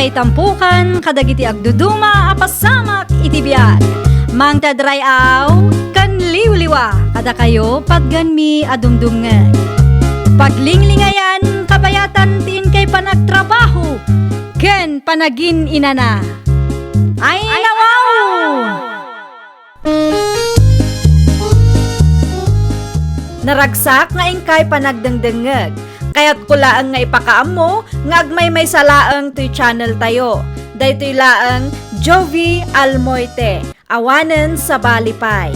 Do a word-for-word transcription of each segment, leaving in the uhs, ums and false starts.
Ay tampukan kadagiti agduduma a pasamak iti biag. Mangted ray-aw ken liwliwa kadakayo patgenmi a dumdumngeg. Paglinglingayan, kabayatan ti inkay panagtrabaho ken panagin-inana. Ay, nawaw! Naragsak nga inkay panagdengdengngeg. Kayatko laeng nga ipakaammo nga agmaymaysa laeng toy channel tayo. Daytoy laeng Jovie Almoite, awanen sabali pay.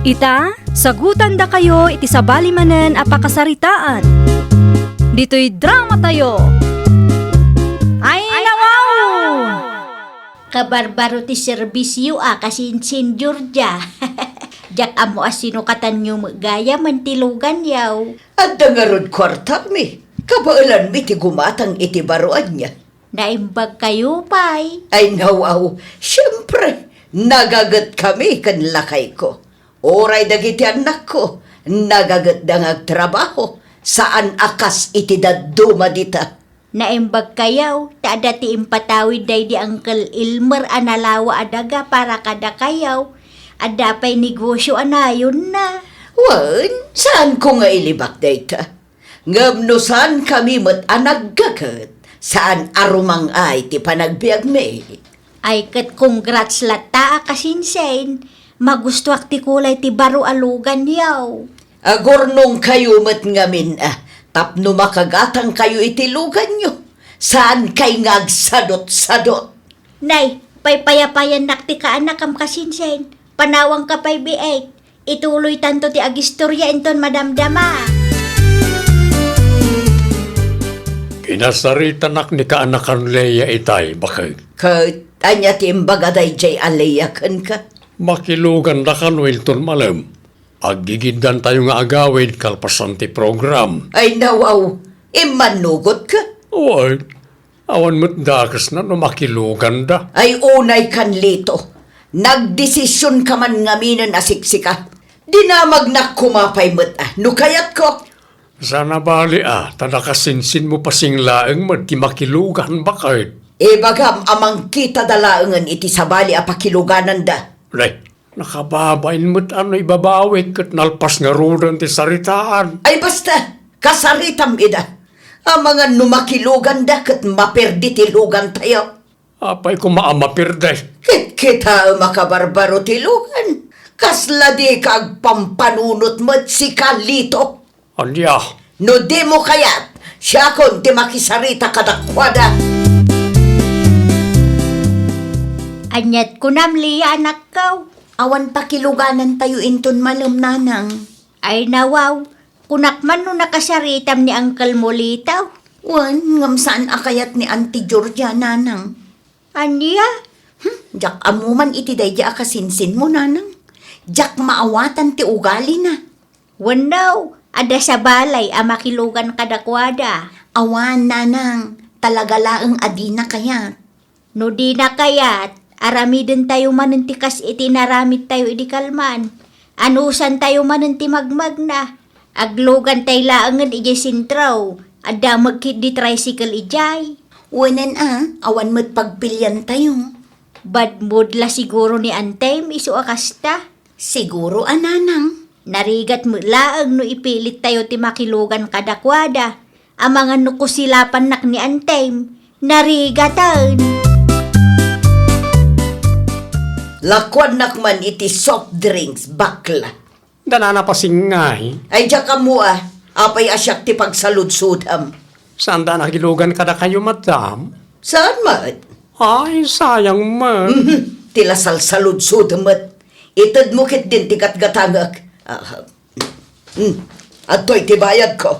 Ita, sagutandakayo iti sabali manen a pakasaritaan. Ditoy drama tayo. Ay, nawaw! Kabarbaro ti serbisyo a kasinsin, Georgia. Diak ammo a sino katanyo met gayam ti luganyo. Adda ngarud kuartami. Kabaelanmi ti gumatang iti baro ania. Naimbagkayo pay. Ay, nawaw. Siempre, nagagetkami ken lakayko. Uray dagiti annakko, nagagetda nga agtrabaho, saan a kas iti dadduma dita. Naimbagkayo, ta adda ti impatawid daydi Uncle Elmer a nalawa a daga para kadakayo. Adda pay negosyo a nayonna. Wen, saanko nga ilibak dayta. Ngem no saankami met a naggaget, saan a rumang-ay ti panagbiagmi. Ay ket congrats latta a kasinsin, magustuak ti kulay ti baro a luganyo. Agurnongkayo met ngamin a, tapno makagatangkayo iti luganyo, saankay nga agsadutsadut. Nay, paypayapayannak ti kaanakam kasinsin, panawangka pay biit. Ituloytanto ti agistorya inton madamdama. Kinasaritanak ni kaanakan Lea itay, bakek. Ket ania ti imbaga daydiay a Lea kenka? Makiluganda kano inton malem. Aggigiddantayo nga agawid kalpasan ti program. Ay, nawaw, immannugotka? Wen, awan met dakesna no makiluganda. Ay, unay kan Lito. Nagdesisionka man ngaminen a siksika. Dinamagnak koma pay met a, no kayatko. Saan a bali a, ta nakasinsinmo pasing laeng met ti makilugan, bakek. Ibagam a mangkitada laengen iti sabali a pakilugananda. Nay, nakababain met a no ibabawik ket nalpas ngaruden ti saritaan. Ay basta, kasaritam ida. Amangan no makiluganda ket maperdi ti lugantayo. Apay koma a maperdi? Kitkitaem a kabarbaro ti lugan. Kasla dika agpampanunot met sika, Lito. Ania? No dimo kayat, siakon ti makisarita kadakuada. Aniat kunam, Lea, anakko? Awan pakiluganantayo inton malem, nanang. Ay, nawaw, kunak man no nakasaritam ni Uncle mo, Lito. Wen, ngem saan a kayat ni Auntie Georgia, nanang. Ania? Hmm, diak ammo man iti daydi a kasinsinmo, nanang. Diak maawatan ti ugalina. Wenno, adda sabali a makilugan kadakuada. Awan, nanang, talaga laeng a dina kayat. No dina kayat, aramidentayo manen ti kas iti inaramidtayo idi kalman. Anusantayo manen ti magmagna. Aglugantay laengen idiay sentro. Adda met ketdi tricycle idiay. Wen a, awan met pagpiliantayo. Bad mood la siguro ni Antem isu a kasta. Siguro a, nanang. Narigat met laeng no ipilittayo ti makilugan kadakuada. Amangan no kusilapannak ni Antem, narigaten. Lakuannak man iti soft drinks, bakla. Danana pasingay. Ay, diak ammo a. Apay a siak ti pagsaludsodam? Saanda a nakilugan kadakayo, madam? Saan met? Ay, sayang met. Mhm. Ti la salsaludsodem met. Itedmo ketdin ti gatgatangek. Ah, hmm. Adtoy ti bayadko.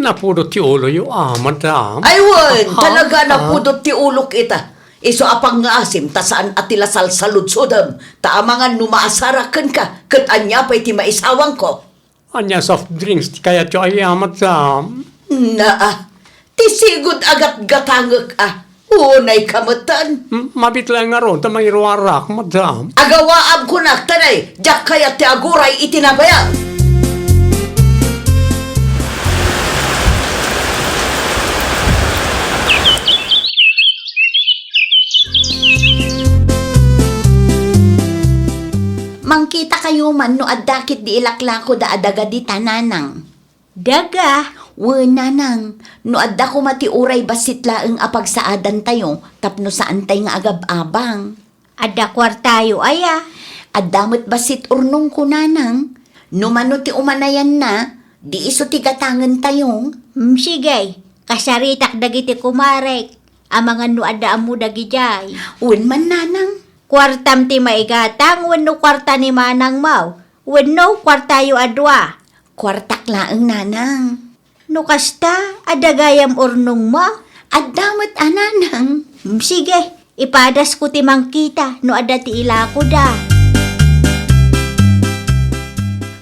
Napudot ti uloyo, ah, madam. Ay, wen, ah, talaga, ah, napudot ti ulok ita. Isu a pangngaasim ta saan a ti la salsaludsodem, ta amangan no maasarak kenka, ket ania pay ti maisawangko? Ania, soft drinks ti kayatyo aya, madam? Naa, ti sigud a gatgatangek a, unay ka metten. M-, mabiit laeng ngarud ta mangiruarak, madam. Agawaam kunak, tanay, diak kayat ti aguray iti nabayag. Mangkitakayo man no adda ketdi ilaklakoda a daga dita, nanang. Daga? Wen, nanang, no adda koma ti uray bassit laeng a pagsaadantayo tapno saantay nga agab-abang. Adda kuartayo aya? Adda met bassit urnongko, nanang. No mano ti umanayanna, di isu ti gatangentayo. Mm, sige, kasaritak dagiti kumarek. Amangan no adda ammo dagidiay. Wen man, nanang. Kuartam ti maigatang wenno kuarta ni manangmo? Wenno kuartayo a dua? Kuartak laeng, nanang. No kasta, adda gayam urnongmo? Adda met a, nanang. Mm, sige, ipadasko ti mangkita no adda ti ilakoda.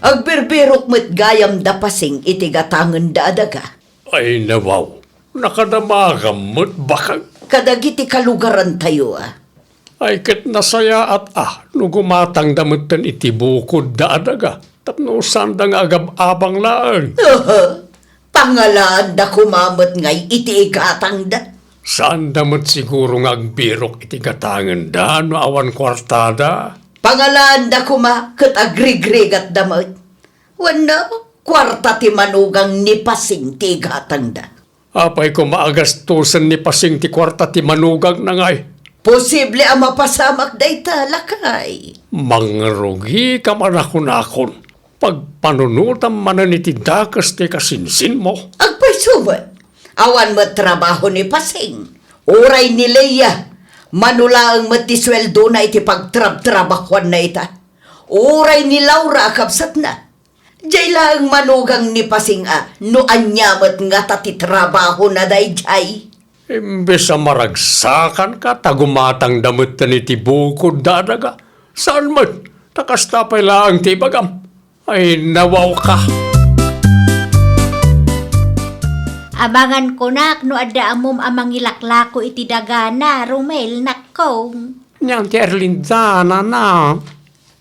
Agbirbirok met gayam da Pasing iti gatangenda a daga. Ay, nawaw, nakadamagam met, bakag. Kadagiti kalugarantayo a. Ay, ket nasayaat a no gumatangda metten iti bukodda a daga, tapno saanda nga agab-abang laeng. Aha, pangalaanda koma met ngay iti igatangda. Saanda met siguro nga agbirok iti gatangenda no awan kuartada. Pangalaanda koma ket agrigrigatda met. Wenno, kuarta ti manugang ni Pasing ti igatangda. Apay koma a gastusen ni Pasing ti kuarta ti manugangna ngay? Posible a mapasamak dayta, lakay. Mangrugikam a nakunakon. Pagpanunotam manen iti dakes ti kasinsinmo. Agpayso met. Awan met trabaho ni Pasing. Uray ni Leia, mano laeng met ti sueldona iti pagtrabtrabahoanna ita. Uray ni Laura a kabsatna. Diay laeng manugang ni Pasing a no ania met ngata ti trabahona daydiay. Imbes a maragsakanka ta gumatangda metten iti bukodda a daga. Saan met, ta kasta pay laeng ti ibagam. Ay, nawawka. Amangan kunak no adda ammom a mangilaklako iti dagana, Romel, nakkong. Nian ti Erlinda, nana.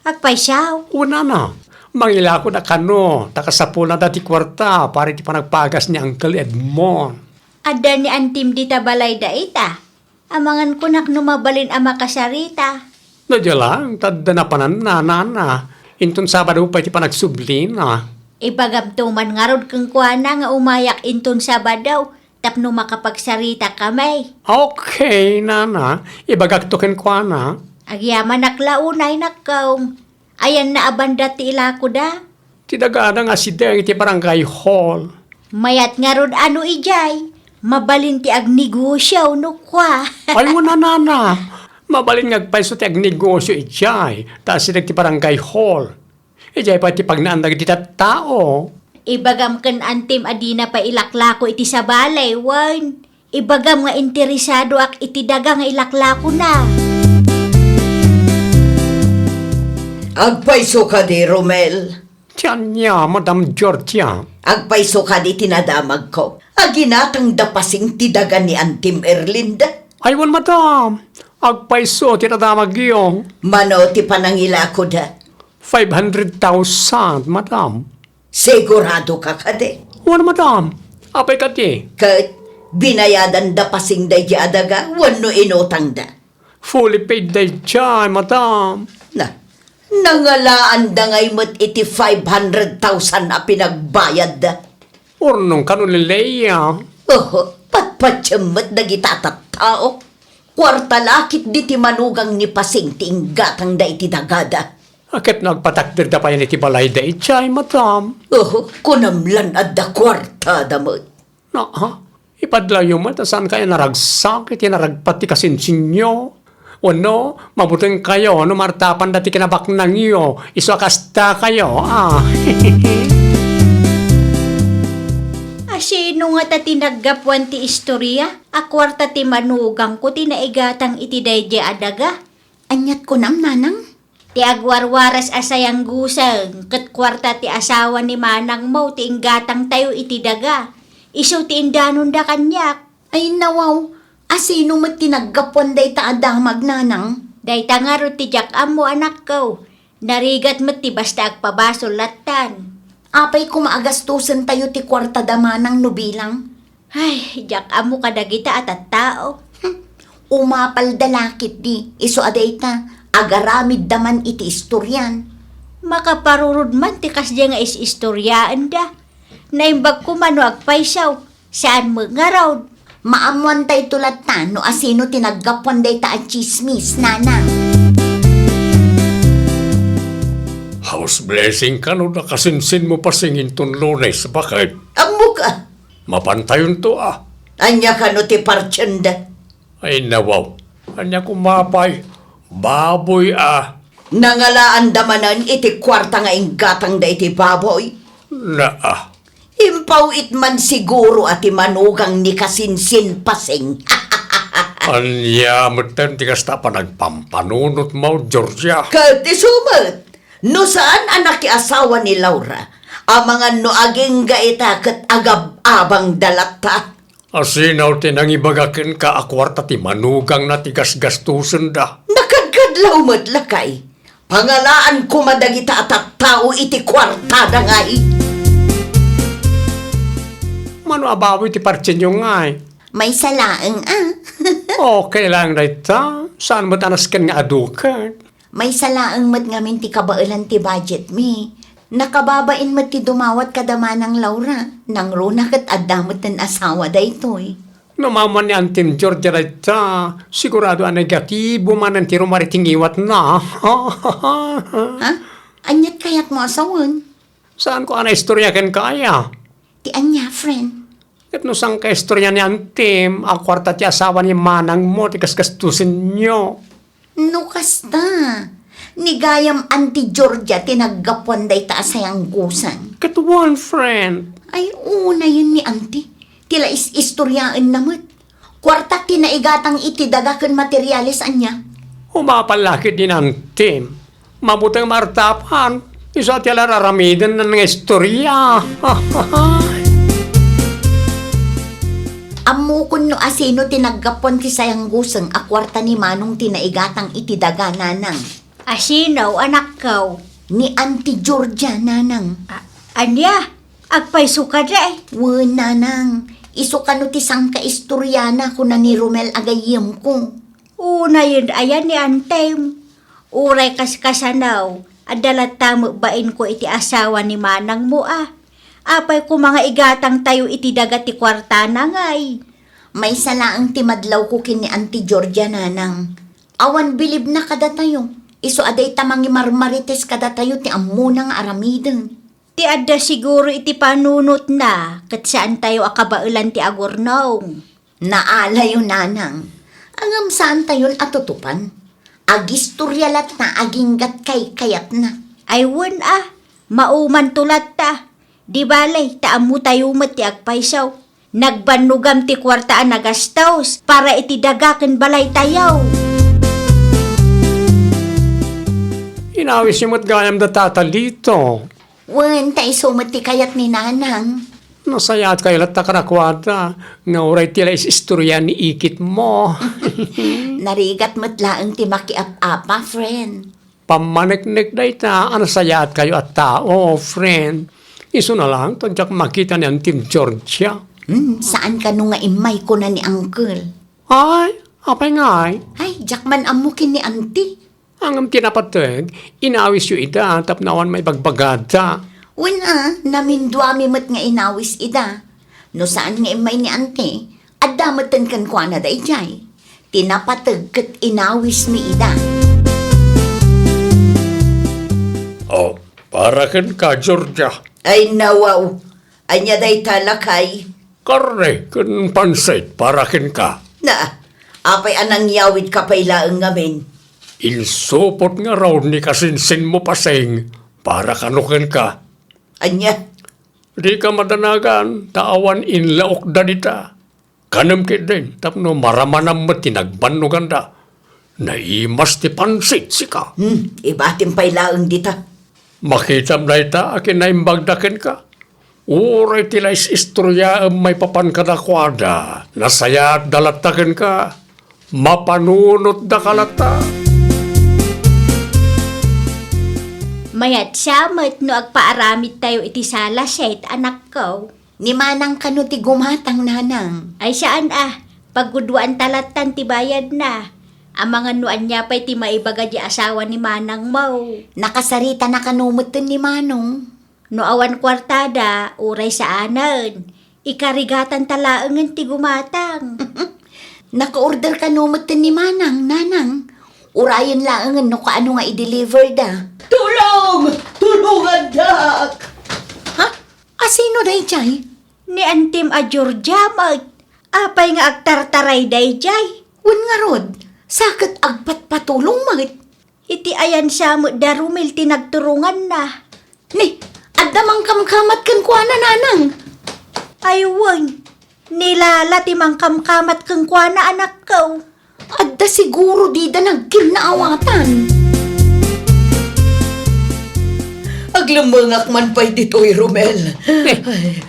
Agpayso? Wen, nana. Mangilako da kano, ta kasapulna da ti kuarta para iti panagpagas ni Uncle Edmond. Adda ni Antim dita balay dayta. Amangan kunak no mabalin a makasarita. No, dia lang, ta adda napananna, nana. Inton Sabado pay ti panagsublina. Ibagamto man ngarud kenkuana nga umayak inton Sabado, tapno makapagsaritakami. Okay, nana. Ibagakto kenkuana. Agyamanak la unay, nakkong. Ayanna a banda ti ilakoda? Ti dagada nga sideng iti barangay hall. Mayat ngarud a no idiay, mabalin ti agnegosio no kua. Ay, wen, nana. Mabalin nga agpayso ti agnegosio idiay, ta asideg ti barangay hall. Idiay pay ti pagnaan dagiti tattao. Ibagam ken Antim a dina pay ilaklako iti sabali, wen. Ibagam nga interesadoak iti daga nga ilaklakona. Agpayso kadi, Romel? Ti ania, Madam Georgia? Agpayso kadi ti nadamagko a ginatangda Pasing ti daga ni Antim Erlinda? Ay, wen, madam. Agpayso ti nadamagyo. Mano ti panangilakoda? Five hundred thousand, madam. Siguradoka kadi? Wen, madam. Apay kadi? Ket binayadanda Pasing daydi a daga wenno inutangda? Fully paid daydiay, madam. Na, nangalaanda ngay met iti five hundred thousand a pinagbayadda? Urnong kano, Leia? Oho, patpatiem met dagita a tattao. Kuarta la ketdi ti manugang ni Pasing ti inggatangda iti dagada. A, ket no agpatakderda payen iti balayda idiay, madam? Oho, kunam lan adda kuartada met. Na, ha? Ipadlayo met a saan kayo naragsak iti naragpat ti kasinsinyo. Wenno, mabuteng kayo no martapanda ti kinabaknangyo, isu a kasta kayo, a. A, sino ngata ti naggapuan ti istoria a kuarta ti manugangko ti naigatang iti daydiay a daga? Aniat kunam, nanang? Ti agwarwaras a sayangguseng ket kuarta ti asawa ni manangmo ti inggatangtayo iti daga. Isu ti indanonda kaniak. Ay, nawaw, a sino met ti naggapuan dayta a damag, nanang? Dayta ngarud ti diak ammo, anakko. Narigat met ti basta agpabasol lattan. Apay koma a gastosentayo ti kuartada manang no bilang? Ay, diak ammo kadagita a tattao. Hmm, umapalda la ketdi, isu a dayta, agaramidda man iti istorian. Makaparurod man ti kasdiay nga is-istoriaenda. Naimbag koma no agpayso, saan met ngarud. Maammoantayto latta no asino ti naggapuan dayta a tsismis, nanang. House blessing kano da kasinsinmo, Pasing, inton Lunes, baket? Ammok a. Mapantayonto a. Ania kano ti partienda? Ay, nawaw. Ania koma pay? Baboy a. Nangalaanda manen iti kuarta nga inggatangda iti baboy? Naa. Impaw-it man siguro a ti manugang ni kasinsin, Pasing. Ania metten ti kasta a panagpampanunotmo, Georgia? Ket isu met, no saan a nakiasawa ni Laura, amangan no agingga ita ket agab-abangda latta. Asino ti nangibaga kenka a kuarta ti manugangna ti gasgastusenda? Nakadkadlaw met, lakay. Pangalaan koma dagita a tattao iti kuartada, ngay. Mano a baboy ti partienyo, ngay? Maysa laeng a. Okay laeng dayta. Saan met a nasken nga adu ket? Maysa laeng met ngamin ti kabaelan ti budgetmi. Nakababain met ti dumawat kada Manang Laura. Nangruna ket adda metten asawa daytoy. No maammoan ni Antim Georgia dayta, sigurado a negatibo manen ti rumar iti ngiwatna. Ha? Aniat kayatmo a sawen? Saanko a naistoria kenka aya? Ti ania, friend? Ket no saan kaistorian ni Antim a kuarta ti asawa ni manangmo ti gasgastusenyo? No kasta, ni gayam Auntie Georgia ti naggapuan dayta a sayanggusan. Ket wen, friend. Ay, unayen ni Auntie. Ti la is-istoriaenna met. Kuarta ti naigatang iti daga ken materiales ania. Umapal la ketdi ni Antim. Mabuteng maartapan, isu a ti ala ar-aramiden nga istoria. Ammokon no asino ti naggapuan ti sayangguseng a kuarta ni Manong ti naigatang iti daga, nanang. Asino, anakko? Ni Auntie Georgia, nanang. A-, ania? Agpayso kadi? Wen, nanang. Isu kano ti sangkaistoriana, kuna ni Romel a gayyemko. Unayen aya ni Antem. Uray kaskasano, adda latta met bainko iti asawa ni manangmo a. Apay koma nga igatangtayo iti daga ti kuartana, ngay? Maysa laeng ti madlawko ken ni Auntie Georgia, nanang. Awan bilibna kadatayo. Isu a dayta mangimarmarites kadatayo ti ammona nga aramiden. Ti adda siguro iti panunotna ket saantayo a kabaelan ti agurnong. Naalayo, nanang. Ngem saantayon a tutupan. Agistoria latta aginggat kaykayatna. Ay wen a, maumanto latta. Di bale, ta ammotayo met ti agpayso. Nagbannogam ti kuarta a nagastos para iti daga ken balaytayo. Inawisyo met gayam da Tata Lito. Wen, ta isu met ti kayat ni Nanang. Nasayaat kayo latta kadakuada, nga uray ti la is-istorian ni ikitmo. Narigat met laeng ti makiap-apa, friend. Pammaneknek dayta a nasayaat kayo a tao, friend. Isuna laeng ta diak makita ni Auntie Georgia. Hmm, saan kano nga immay, kuna ni Uncle. Ay, apay ngay? Ay, diak man ammo ken ni Auntie. Ngem ti napateg, inawisyo ida tapno awan maibagbagada. Wen a, naminduami met nga inawis ida. No saan nga immay ni Auntie, adda metten kenkuana daydiay. Ti napateg ket inawismi ida. Oh, para kenka, Georgia. Ay, nawaw. Ania dayta, lakay? Karne ken pansit para kenka. Na, apay a nangyawidka pay laeng ngamin? Insupot ngarud ni kasinsinmo, Pasing, para kano kenka. Ania? Dika madanagan, ta awan inlaokda dita. Kanem ketdin tapno maramanam met ti nagbannoganda. Naimas ti pansit, sika. Hmm, ibatim pay laeng dita. Makitam dayta a kinaimbagda kenka. Uray ti la is-istoriaem maipapan kadakuada, nasayaatda latta kenka. Mapanunotdaka latta. Mayat siya met no agpaaramidtayo iti sala set, anakko. Ni Manang kano ti gumatang, Nanang? Ay, saan a. Pagguduanta lattan ti bayadna. Amangan no ania pay ti maibaga di asawa ni manangmo. Nakasaritana kano metten ni Manong. No awan kuartada, uray saanen. Ikarigatanta laengen ti gumatang. Naka-order kano metten ni Manang, Nanang? Urayen laengen no kaano nga i-deliver da. Tulong! Tulongandak! Ha? Asino dayjay? Ni Antim a Georgia met. Apay nga agtartaray dayjay? Wen ngarud, sa ket agpatpatulong met. Iti ayansa met da Romel ti nagturonganna. Ni, adda mangkamkamat kenkuana, Nanang? Ay wen, ni Lala ti mangkamkamat kenkuana, anakko. Adda siguro dida nagkinnaawatan. Aglemmengak man pay ditoy, Romel. Eh,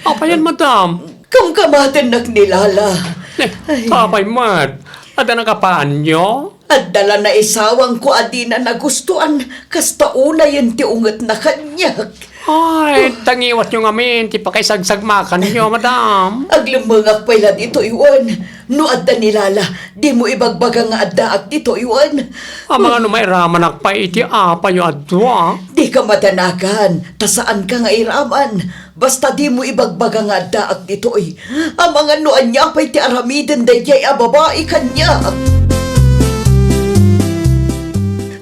apayan, madam? Kamkamatennak ni Lala. Eh, ay. Apay met? Adda nakapaanyo? Adda la naisawangko a dina nagustuan, kasta unayen ti ungetna kaniak. Ay, tangiwatyo ngamin ti pakaisagsagmakanyo, madam. Aglemmengak pay la ditoy wen. No adda ni Lala, dimo ibagbaga nga addaak ditoy wen. Amangan no mairamanak pay iti apayo a dua. Dika madanagan, ta saanka nga iraman. Basta dimo ibagbaga nga addaak ditoy. Amangan no ania pay ti aramiden daydiay a babai kaniak.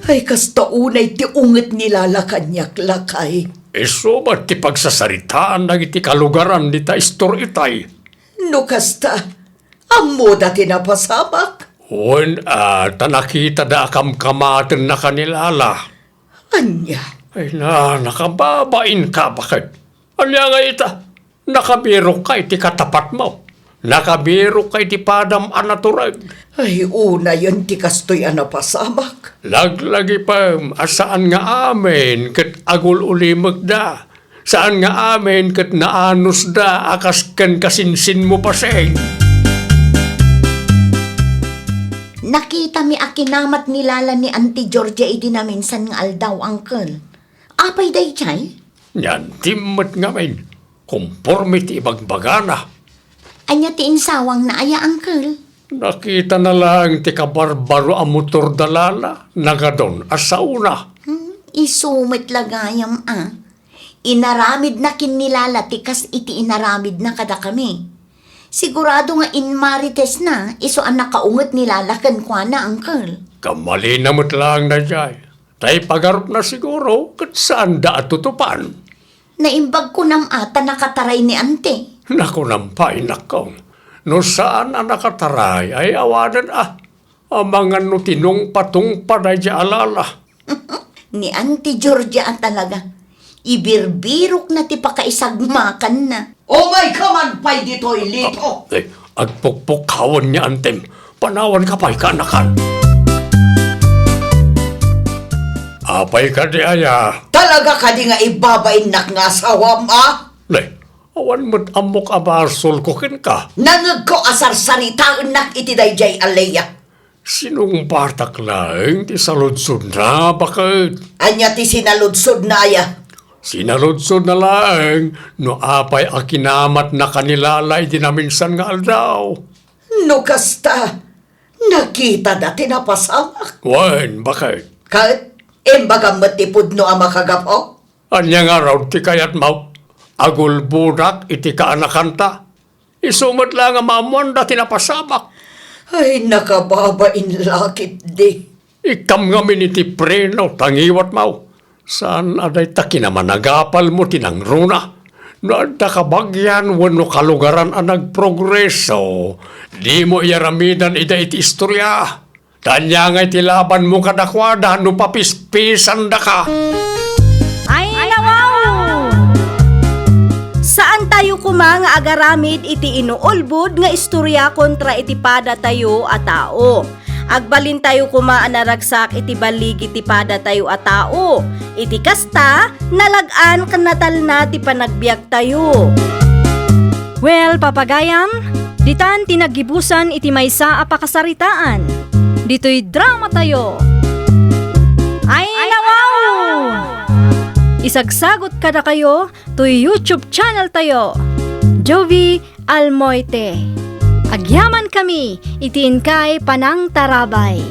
Ay, kasta unay ti unget ni Lala kaniak, lakay. Isu met ti pagsasaritaan dagiti kalugaran dita istor itay. No kasta, ammoda ti napasamak? Wen, a, ta nakitada a kamkamatenna ka ni Lala. Ania? Ay na, nakababain ka, baket? Ania nga ita? Nakabirok ka iti katapatmo. Nakabirok ka iti padam a natureg. Ay, unayen ti kastoy a napasamak. Laglagipem a saan nga amin ket agul-ulimekda. Saan nga amin ket naanusda a kas ken kasinsinmo, Paseng. Nakitami a kinamat ni Lala ni Auntie Georgia idi naminsan nga aldaw, Uncle. Apay daydiay? Ni Auntie met ngamin, konforme ti ibagbagana. Ania ti insawangna aya, Uncle? Nakitana laeng ti kabarbaro a motor da Lala, nagadun a saona. Hmm, isu met la gayam a. Inaramidna ken ni Lala ti kas iti inaramidna kadakami. Sigurado nga inmaritesna isu a nakaunget ni Lala kenkuana, Uncle. Kamalina met laeng daydiay. Ta ipagarupna siguro ket saanda a tutupan. Naimbag kunam a ta nakataray ni Auntie. Nakunam pay, nakkong. No saan a nakataray, ay awanen a. Amangan no tinungpatungpa daydiay a Lala. Ni Auntie Georgia a talaga. Ibirbirokna ti pakaisagmakanna. Umayka man pay ditoy, Lito. Ah, eh, agpukpukawen ni Antem. Panawanka pay, kaanakan. Apay kadi aya? Talaga kadi nga ibabainnak nga asawam, a? Ne, awan met ammok a basolko kenka. Nangegko a sarsaritaennak iti daydiay a Lea. Sinungbatak laeng ti saludsodna, baket. Ania ti sinaludsodna aya? Sinaludsodna laeng no apay a kinamatna ka ni Lala idi naminsan nga aldaw. No kasta, nakitada ti napasamak. Wen, baket. Ket, imbagam met ti pudno a makagapu? Ania ngarud ti kayatmo? Agulbodak iti kaanakanta? Isu met la nga maammoanda ti napasamak. Ay, nakababain lakip di. Ikkam ngamin iti preno, ta ngiwatmo. Saan a dayta kinamanagapalmo ti nangruna. No adda kabagian wenno kalugaran a nagprogreso, dimo iyaramidan ida iti istorya. Ta ania ngay ti labanmo kadakuada no papispisandaka? Ay, nawaw! Saantayo koma nga agaramid iti inuulbod nga istorya kontra iti padatayo a tao. Agbalintayo koma a naragsak iti baligi ti padatayo a tao. Iti kasta, nalag-an ken natalna ti panagbiagtayo. Well, papagayam, ditan ti naggibusan iti maysa a pakasaritaan. Ditoy dramatayo. Ay, nawaw! Isagsagot kadakayo toy YouTube channel tayo, Jovie Almoite. Agyamankami iti inkay panangtarabay.